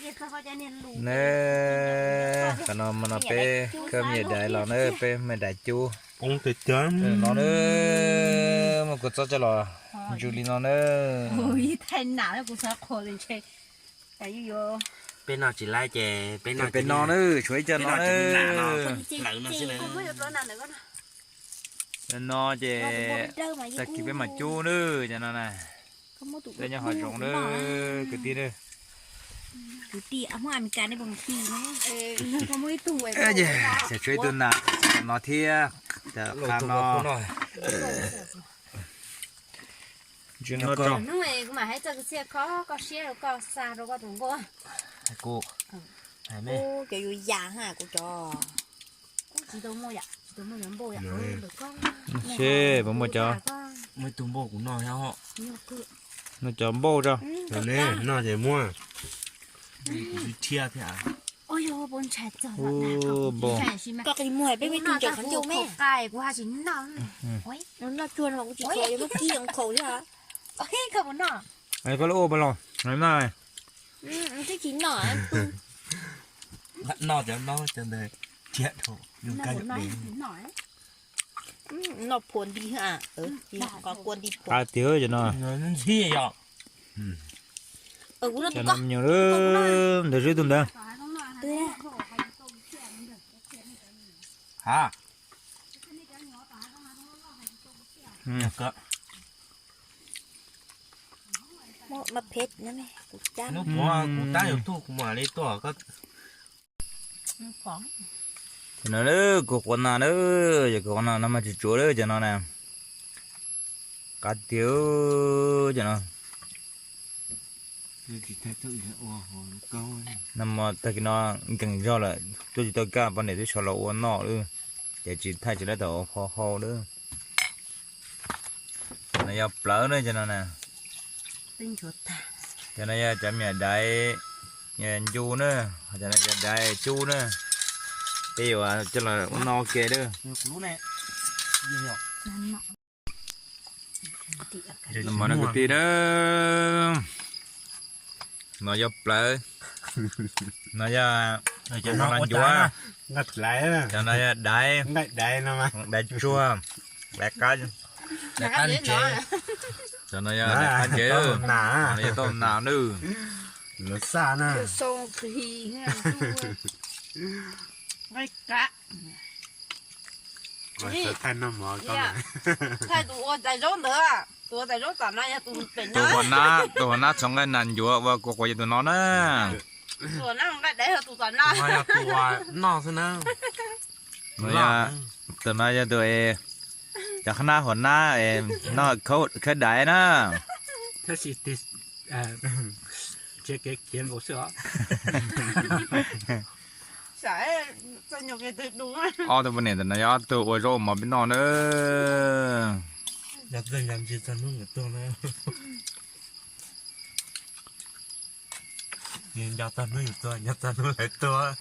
Ne, qhov no mas no peb khawb me nyuam daiv los na, peb me daiv cub. No na, muab kua txob coj los ntsu li no na. Peb no tsis laib ces peb no na, tshuav ib co no na. No ces tag kis peb mam cub na, cov no na. Peb nyob hav zoov na, kwv tij na. Tshuav ib tug nas no thiab, cov qab no. Cov yus yas ha kuv cov. Seb puas muaj cov, muaj ib tug npauj kuv noj thiab. No cov npauj tso. Noj ces muab. Kuv tsis thiab thiab. Npauj. Koj qis muag peb muaj ib tug ntsaum qhov ncauj me. Noj tsuag no kuv tsis khaus, yuav muab kib zoo khaus thiab. Koj lub ua pas los no. Twb tsis noj. Noj cov no cov ntawd thiab. Noj phua nti, qos kua nti phua. Qab tiag cov no. Ntxhib yom. Cov no me nyuam, ntawd xwb tus ntawd. Lub puav kuv tab yus tuaj kuv mam li tuaj. Cov no kuv quav nas na, yog kuv quav nas no mas tsis tsuav lawm cov no na. Qab tiag cov no. No mas tag kis no nkees zog lawm, tuaj tsis tau kaj, poj niam twb sawv los ua noj lawm, ces tsis thaij tsis laib tau ua hau lawm. Cov no yog plawv na cov no na. Cov no yog cov me nyuam daiv ncu na, cov no cov daiv cub na. Peb yuav coj los ua noj ua ke na. Mas no kwv tij na, no yog plawv, no yog ncuav, cov no yog daiv, daiv tsuag, daiv qab, cov no yog daiv qab ntsev, no yog tauj nas nawb. Thaij tus ua tais zaub ntawd, tus ua tais zaub tom no yog tus pem no. Tus ua nab txhoov nqaij nas ncuav ua kuv quav yog tus no na. Tus ua nab nqaij daiv yog tus tom no. Tus no yog tus, cov qhab nab hauv nab noj khawb daiv na. Tab sis kev khiav nkaus xwb os. Ob tug poj niam ntawm no yog ob tug ua zaub ua mov peb noj na. Nco txog hnub yus tuag, nco txog hnub lawv tuag.